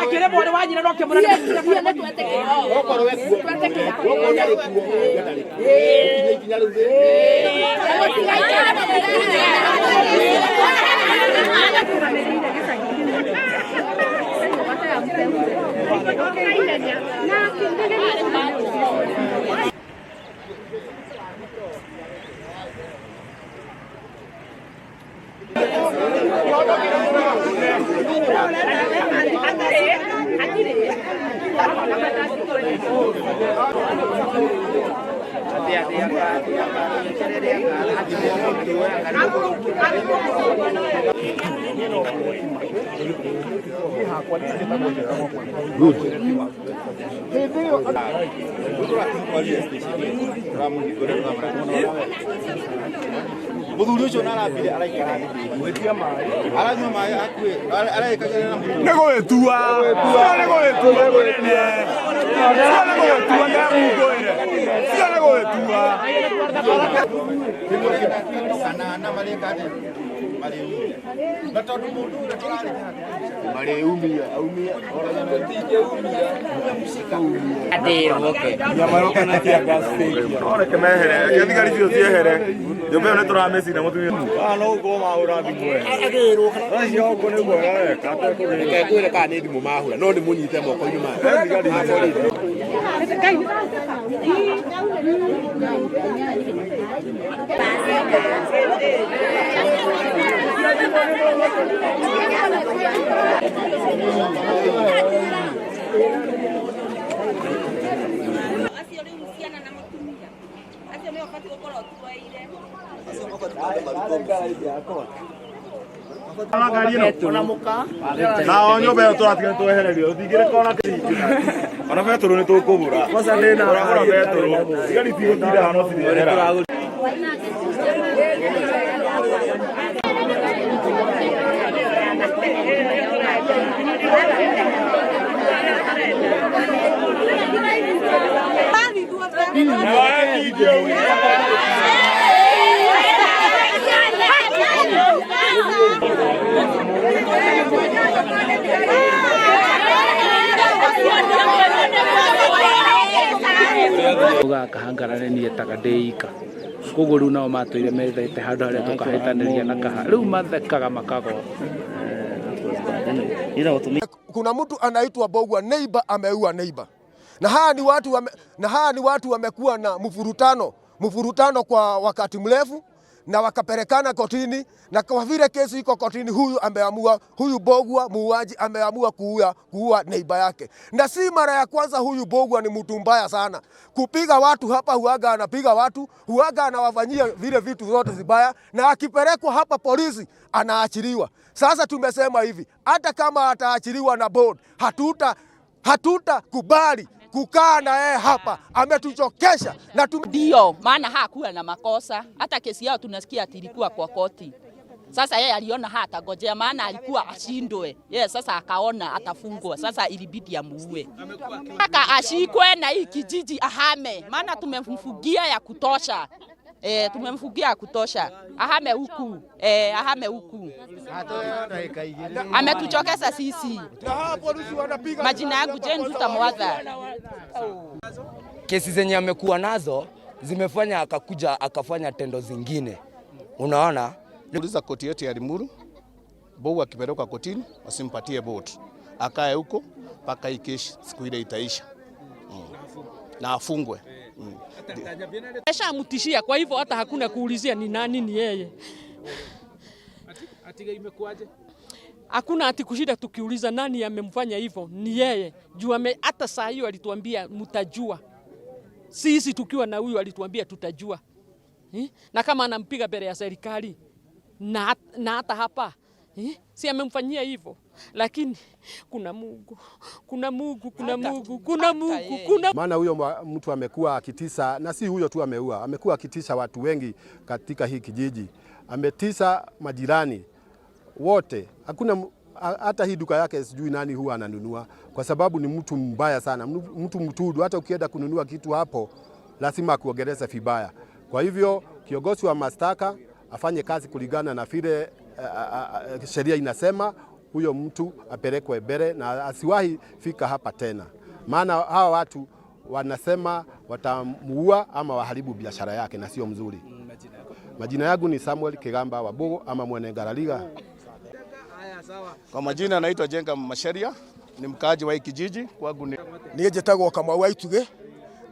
Akĩrĩ mwarĩ wa nyina no kĩmũra. Okorwo we kuo, okorwo ndarĩ kuo, we ndarĩ kuo. Ũkinye ikinya rĩu. Muthuri ucio narambire araikara thĩ aranyua maĩ hakuhĩ arekagĩrĩra na mũtwe. Nä gå gä tua cio, nä gå gä tua må nene cio, nä gå gä tua ndemungå ä re cio, nä gå gä tua. Anana mareka atĩa marĩumia na tondũ mũndũ ũrĩa tũrarĩ marĩumia aumia. Reke mehere, reke thigari icio ciehere, nyũmba ĩyo nĩ tũramĩcina mũtumia no gũkorwo mahũra thimũ ĩyo acio ũguo nĩguo areka atekũgĩra. Reke ngwĩre kana nĩ thimũ mahũra no nĩ mũnyite moko-inĩ make. Thigari icio. Acio rĩu ciana na mũtumia acio nĩo batiĩ gũkorwo tuoire. Na o nyũmba ĩyo tũratiga nĩ twehererio tũtingĩreka ona kĩringĩ ona betũrũ nĩ tũkũgũra, ũragũra betũrũ, thigari tigũtinda haha no cirĩehera. Gaka ngarare niĩ etaga ndĩ ika, koguo rĩu nao matũire methete handũ harĩa tũkahĩtanĩria na kaha rĩu mathekaga makago. Kuna mtu anaitwa Mbugua, neighbor ameua neighbor. Na hawa ni watu wamekuwa na mfurutano kwa wakati mrefu na wakapelekana kotini, na kwa vile kesi iko kotini, huyu ameamua, huyu Mbugua muuaji ameamua kuua neighbor yake, na si mara ya kwanza. Huyu Mbugua ni mtu mbaya sana, kupiga watu hapa, huaga anapiga watu, huaga anawafanyia vile vitu zote zibaya, na akipelekwa hapa polisi anaachiliwa. Sasa tumesema hivi, hata kama ataachiliwa na board, hatutakubali kukaa na yeye hapa, ametuchokesha na Ndio maana hakuwa na makosa, hata kesi yao tunasikia ati ilikuwa kwa koti. Sasa yeye aliona hatagojea, maana alikuwa ashindwe yeye, sasa akaona atafungwa, sasa ilibidi amuue mpaka ashikwe na hii kijiji ahame, maana tumemfugia ya kutosha. Tumemfugia ya kutosha, ahame huku, ahame huku, ametuchokesa sisi. Na hawa polisi wanapiga. Majina yangu Jane Nduta Mwatha. Kesi zenye amekuwa nazo zimefanya akakuja akafanya tendo zingine, unaona. Uliza koti yetu ya Limuru, Mbugua akipelekwa kotini wasimpatie bond, akae huko mpaka hii kesi siku ile itaisha, na afungwe. Ashamtishia, kwa hivyo hata hakuna kuulizia ni nani, ni yeye. Hakuna ati kushida tukiuliza nani amemfanya hivyo, ni yeye. Juu hata saa hiyo alituambia mtajua. Sisi tukiwa na huyu alituambia tutajua. Na kama anampiga mbele ya serikali na hata hapa, si amemfanyia hivyo, lakini kuna Mungu, kuna Mungu, kuna Mungu, kuna Mungu, kuna Maana huyo mtu amekuwa akitisa, na si huyo tu ameua, amekuwa akitisha watu wengi katika hii kijiji, ametisa majirani wote. Hakuna hata hii duka yake sijui nani huwa ananunua, kwa sababu ni mtu mbaya sana, mtu mtudu. Hata ukienda kununua kitu hapo lazima akuongeleze vibaya. Kwa hivyo kiongozi wa mashtaka afanye kazi kulingana na vile sheria inasema. Huyo mtu apelekwe mbele na asiwahi fika hapa tena, maana hawa watu wanasema watamuua ama waharibu biashara yake na sio mzuri. Majina yangu ni Samuel Kigamba Wabugu ama Mwene Ngarariga. Kwa majina anaitwa Jenga Masharia, ni mkaaji wa hii kijiji kwangu ni Niĩ njĩtagwo Kamau wa Itugĩ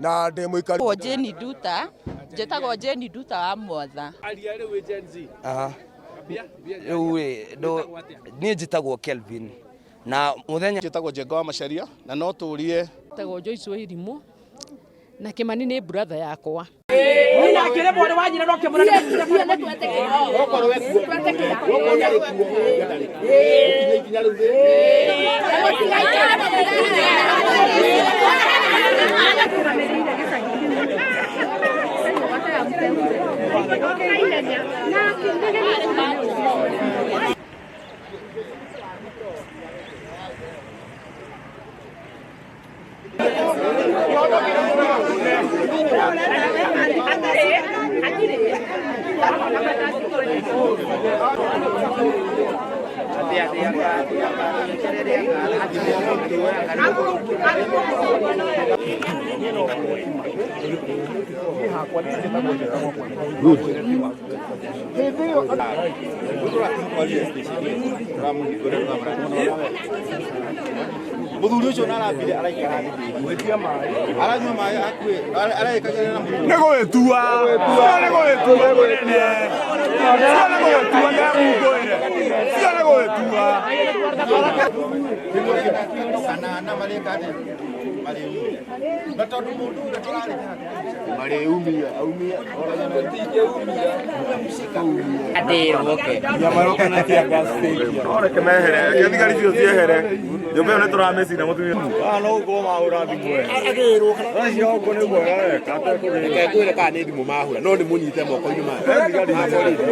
na ndĩ mũikari. Njĩtagwo Jane Nduta, njĩtagwo Jane Nduta wa Mwatha. Aha. Rĩu ĩ, niĩ njĩtagwo Kelvin na mũthenya njĩtagwo Jenga wa Masharia na no tũrie. Tagwo Joyce Wairimu na Kimani nĩ brother yakwa. Okorwo ekuo, okorwo ndarĩ kuo, ndarĩ kuo. Ikinya rĩu. Muthuri ucio narambire araikara thĩ gwĩtia maĩ, aranyua maĩ hakuhĩ arekagerera na mũtwe. Nĩ gwĩtua, cio nĩ gwĩtua mũnene, cio nĩ gwĩtua, ndamungũire, cio nĩ gwĩtua. Kanana marĩka atĩa marĩumia, na tondũ mũndũ ũrĩa tũrarĩ marĩumia aumia. No reke mehere, reke thigari icio ciehere. Nyũmba ĩyo nĩ tũramĩcina mũtumia. Ah, no gũkorwo mahũra thimũ ĩyo. Acio ũguo nĩguo areka atekũrĩra. Reke ngwĩre kana nĩ thimũ mahũra no nĩ mũnyite moko-inĩ ma borithi.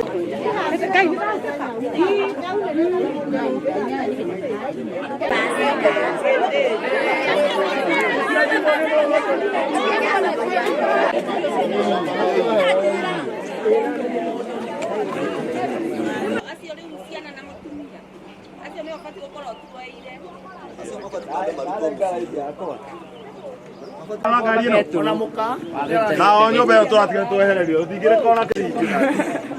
Acio rĩu ciana na mũtumia acio nĩo batiĩ gũkorwo tuoire. Na o nyũmba ĩyo tũratiga nĩ twehererio, tũtingĩreka ona kĩringĩ.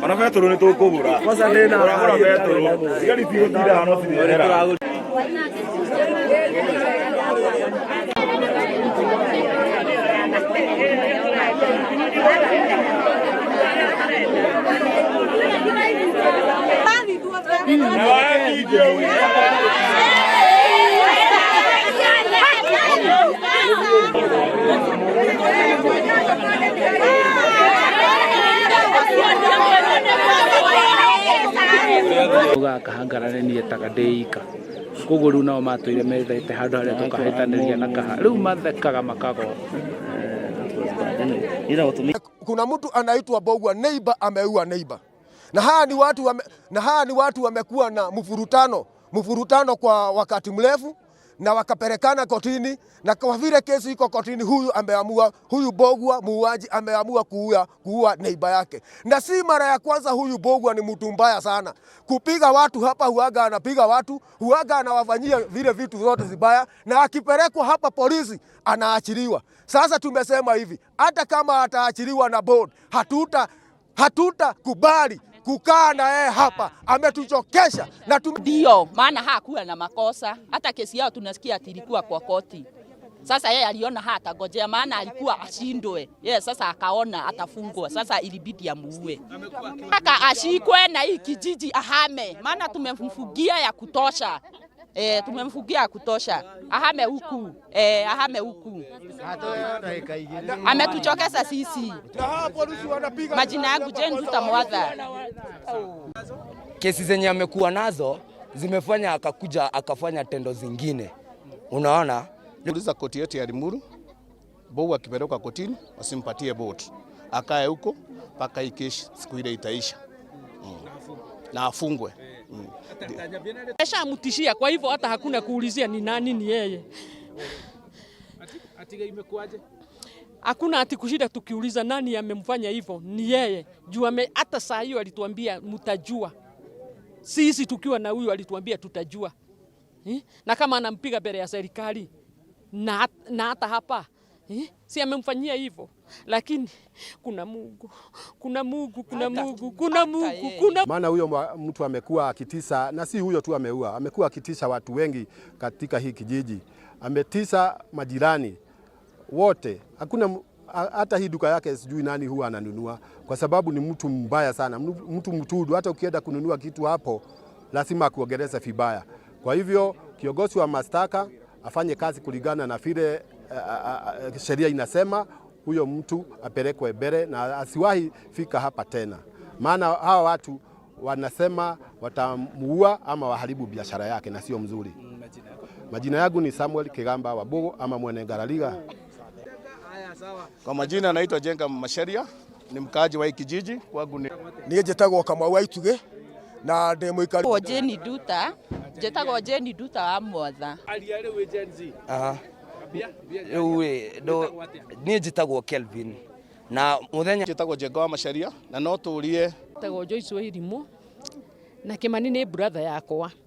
Ona betũrũ nĩ tũkũgũra. Tũragũra betũrũ. Thigari cigũtinda haha no cirĩehera. Gaka hangarane niĩ etaga ndĩ ika, koguo rĩu nao matũire methete handũ harĩa tũkahĩtanĩria na kaha, rĩu mathekaga makagwa. Kuna mtu anaitwa Bogwa, neighbor ameua neighbor. Na hawa ni watu wamekuwa na mfurutano kwa wakati mrefu na wakapelekana kotini, na kwa vile kesi iko kotini, huyu ameamua, huyu Bogwa muuaji ameamua kuua neighbor yake. Na si mara ya kwanza. Huyu Bogwa ni mtu mbaya sana kupiga watu hapa, huaga anapiga watu, huaga anawafanyia vile vitu zote zibaya, na akipelekwa hapa polisi anaachiliwa. Sasa tumesema hivi, hata kama ataachiliwa na board, hatutakubali kukaa na yeye hapa, ametuchokesha na Ndio maana hakuwa na makosa, hata kesi yao tunasikia ati ilikuwa kwa koti. Sasa yeye aliona hatangojea, maana alikuwa ashindwe. Yeye sasa akaona atafungwa, sasa ilibidi amuue mpaka ashikwe na hii kijiji ahame, maana tumemfugia ya kutosha. Tumemfugia ya kutosha, ahame huku, ahame huku. Ametuchokesa sisi. Na hawa polisi wanapiga. Majina yangu Jane Nduta Mwatha. Kesi zenye amekuwa nazo zimefanya akakuja akafanya tendo zingine, unaona. Uliza koti yetu ya Limuru, Bogu akipelekwa kotini wasimpatie bond, akae huko mpaka hii kesi siku ile itaisha. Na afungwe. Ashamtishia, kwa hivyo hata hakuna kuulizia ni nani, ni yeye. Hakuna ati kushinda tukiuliza nani amemfanya hivyo, ni yeye. Juu hata saa hiyo alituambia mtajua. Sisi tukiwa na huyu alituambia tutajua. Eh? Na kama anampiga mbele ya serikali na hata hapa, eh? Si amemfanyia hivyo, lakini kuna Mungu, kuna Mungu, kuna Mungu, kuna Mungu, kuna Maana huyo mtu amekuwa akitisa, na si huyo tu ameua, amekuwa akitisha watu wengi katika hii kijiji, ametisa majirani wote. Hakuna hata hii duka yake sijui nani huwa ananunua, kwa sababu ni mtu mbaya sana, mtu mtudu. Hata ukienda kununua kitu hapo lazima akuongeleze vibaya. Kwa hivyo kiongozi wa mashtaka afanye kazi kulingana na vile sheria inasema, huyo mtu apelekwe mbele na asiwahi fika hapa tena, maana hawa watu wanasema watamuua ama waharibu biashara yake na sio mzuri. Majina yangu ni Samuel Kigamba Wabugu ama Mwene Ngarariga. Kwa majina anaitwa Jenga Masharia, ni mkaaji wa hii kijiji. Kwangu ni Niĩ njĩtagwo Kamau wa Itugĩ na ndĩ mũikari. Njĩtagwo Jane Nduta, njĩtagwo Jane Nduta wa Mwatha. Aria rĩu wĩ Gen Z. Aha. Ambia, ambia. Rĩu ĩ, niĩ njĩtagwo Kelvin na mũthenya Njĩtagwo Jenga wa Masharia na no tũrie Tagwo Joyce Wairimu na Kimani nĩ brother yakwa.